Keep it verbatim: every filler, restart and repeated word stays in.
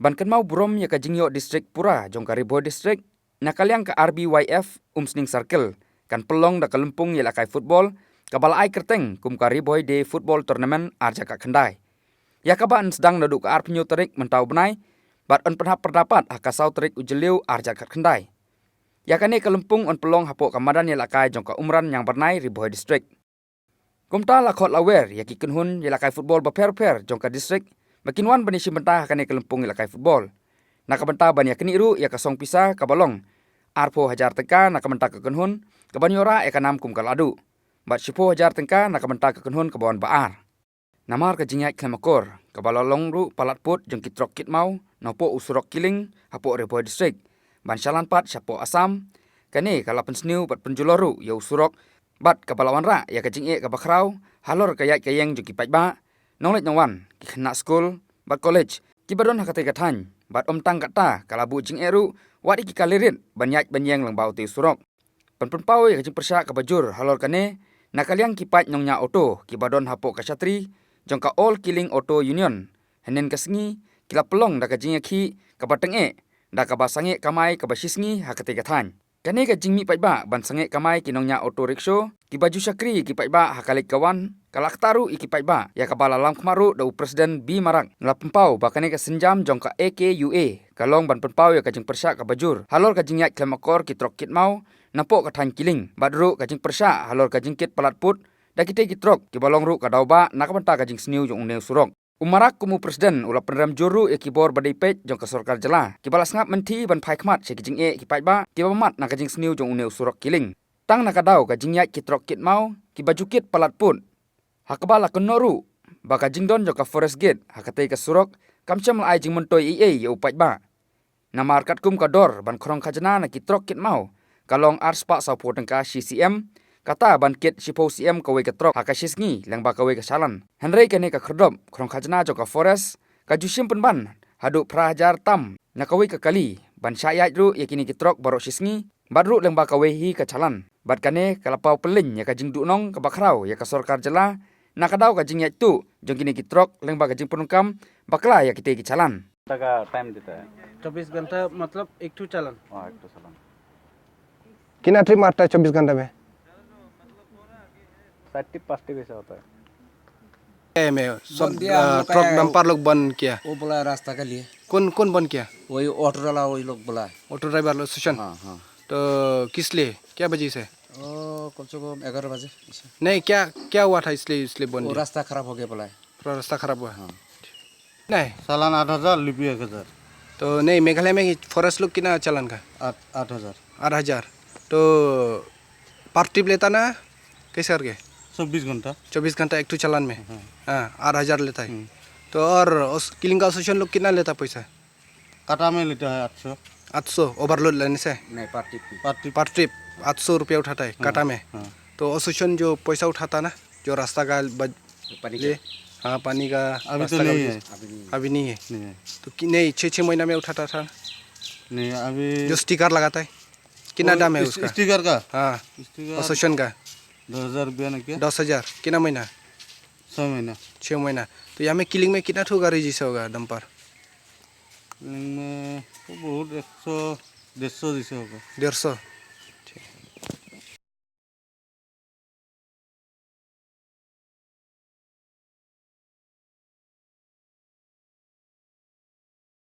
Ban kynmaw burom ïa ka jingïoh district pura jong ka Ri Bhoi District, na ka liang ka R B Y F Umsning Circle kan pynlong da ka lympung ïalehkai football kaba la ai kyrteng kum ka Ri Bhoi Day Football Tournament ar hajar khatkhyndai. Ïa kaba yn sdang naduh ka arphew tarik mynta u bnai bad yn pynhap pyrda pat ha ka saw tarik u Jylliew ar hajar khatkhyndai. Ïa kane ka lympung yn pynlong hapoh ka madan ïalehkai jong ka Umran Ñiangbyrnai, Ri Bhoi District. Kumta la khot la wer ïa ki kynhun ïalehkai football bapher bapher jong ka district ba kin wan ban ïashim bynta ha kane ka lympung ïalehkai football. Na ka bynta ban ïaknieh ruh ïa ka song pisa kaba long arphew hajar tyngka na ka bynta ka kynhun kaban ïoh rah ïa ka nam kum ka la duh, bad shiphew hajar tyngka na ka bynta ka kynhun kaba wan ba ar. Namar ka jingïaid khlem akor kaba la long ruh palat pud jong ki trok kit maw napoh u surok Killing hapoh Ri Bhoi District ban shalan pat shapoh Assam, kane ka la pynsniew bad pynjulor ruh ïa u surok bad kaba la wanrah ïa ka jingeh kaba khraw halor ka ïaid ka ïeng jong ki paidbah, nongleit nongwan, ki khynnah skul bad college kiba don ha katei ka thaiñ. Bad ym tang katta, ka la buh jingeh ruh wat ïa ki kali rit ban ïaid ban ïeng lyngba utei u surok. Ban pynpaw ïa ka jingpyrshah kaba jur halor kane, na ka liang ki paid nongñiah auto kiba don hapoh ka shatri jong ka All Killing Auto Union, hynnin ka sngi ki la pynlong da ka jingïakhih kaba tyngeh da kaba sangeh kamai kaba shisngi ha katei ka thaiñ. Kane ka jingmih paidbah ban sangeh kamai ki nongñiah auto rickshaw kiba ju shakri ïa ki paidbah ha ka leit ka wan, ka la ktah ruh ïa ki paidbah, ïa kaba la lam khmat ruh da u President B Marak. La pynpaw ba kane ka sienjam jong ka A K U A ka long ban pynpaw ïa ka jingpyrshah kaba jur halor ka jingïaid khlem akor ki trok kit maw napoh ka thaiñ Killing, bad ruh ka jingpyrshah halor ka jingkit palat pud da kitei ki trok kiba long ruh ka daw bah na ka bynta ka jingsniew jong une u surok. U Marak kum u President u la pynrem jur ruh ïa ki bor ba dei peit jong ka sorkar jylla kiba la sngap mynthi ban phai khmat sha ki jingeh ki paidbah kiba mad na ka jingsniew jong une u surok Killing. Tang na ka daw ka jingïaid ki trok kit maw kiba ju kit palat pud, ha kaba la kynnoh ruh ba ka jingdon jong ka Forest Gate ha katei ka surok kam shym la ai jingmyntoi ei ei ïa u paidbah. Namar katkum ka dor ban khrong khajna na ki trok kit maw ka long ar spah sawphew tyngka shi C M, kata ban kit shiphew C M kawei ka trok ha ka shisngi lyngba kawei ka shalan. Hynrei kane ka khyrdop khrong khajna jong ka Forest ka ju shim pynban haduh phra hajar tam na kawei ka kali ban shah ïaid ruh ïa kine ki trok baroh shisngi, bad ruh lyngba kawei hi ka shalan. Bad kane ka la paw pynleit ïa ka jingduhnong kaba khraw ïa ka sorkar jylla na ka daw ka jingïaid tuh jong kine ki trok lyngba ka jingpyndonkam bakla ïa kitei ki shalan. घंटा का टाइम देता है। चौबीस घंटा मतलब एक ठो चालान। हाँ, एक ठो चालान। कितना ट्रिप मारता है चौबीस घंटे में? सात ट्रिप, पाँच ट्रिप ऐसा होता है। ए, में सब, बंद किया, हम अ, लोग का ट्रक है, डंपर लोग बंद किया। वो बोला है रास्ता के लिए। कौन, कौन बंद किया? वही ऑटो वाला, वही लोग बोला है। ऑटो ड्राइवर लोग, सुशांत? हाँ, हाँ। तो किस लिए? क्या बजे से? ओ, कम से कम ग्यारह बजे ऐसे। नहीं, क्या, क्या हुआ था इसलिए, इसलिए बंद वो दिया? रास्ता खराब हो गया बोला है। पूरा रास्ता खराब हुआ? हाँ। नहीं। चालान आठ हजार, लिपि एक हजार। तो नहीं, मेघालय में फॉरेस्ट लोग कितना चालान का? आठ, आठ हजार। आठ हजार। तो पर ट्रिप लेता ना, कैसे करके? चौबीस घंटा। चौबीस घंटा एक ठो चालान में? हाँ। हाँ, आठ हजार लेता है। हम्म। तो और उस किलिंग का एसोसिएशन लोग कितना लेता पैसा? काटा में लेता है आठ सौ। आठ सौ ओवरलोड लेने से? नहीं, पर ट्रिप। पर ट्रिप। पर ट्रिप आठ सौ रुपया उठाता है, हाँ, काटा में। हाँ। तो एसोसिएशन जो पैसा उठाता ना, जो रास्ता का बज-, पानी ले, का? हाँ, पानी का, अभी तो रास्ता का नहीं बज-, है। अभी नहीं है। अभी नहीं है। नहीं है। तो कि-, नहीं, छः, छः महीना में उठाता था। नहीं, अभी जो स्टिकर लगाता है, कितना वो दाम है स्टि-, उसका? स्टिकर का? हाँ। स्टिकर एसोसिएशन का? दस हजार रुपया ना क्या? दस हजार। कितना महीना? छः महीना। छः महीना। तो यहाँ में किलिंग में कितना ठो गाड़ी जैसे होगा, डंपर? किलिंग में तो बहुत एक सौ, डेढ़ सौ जैसे होगा। डेढ़ सौ?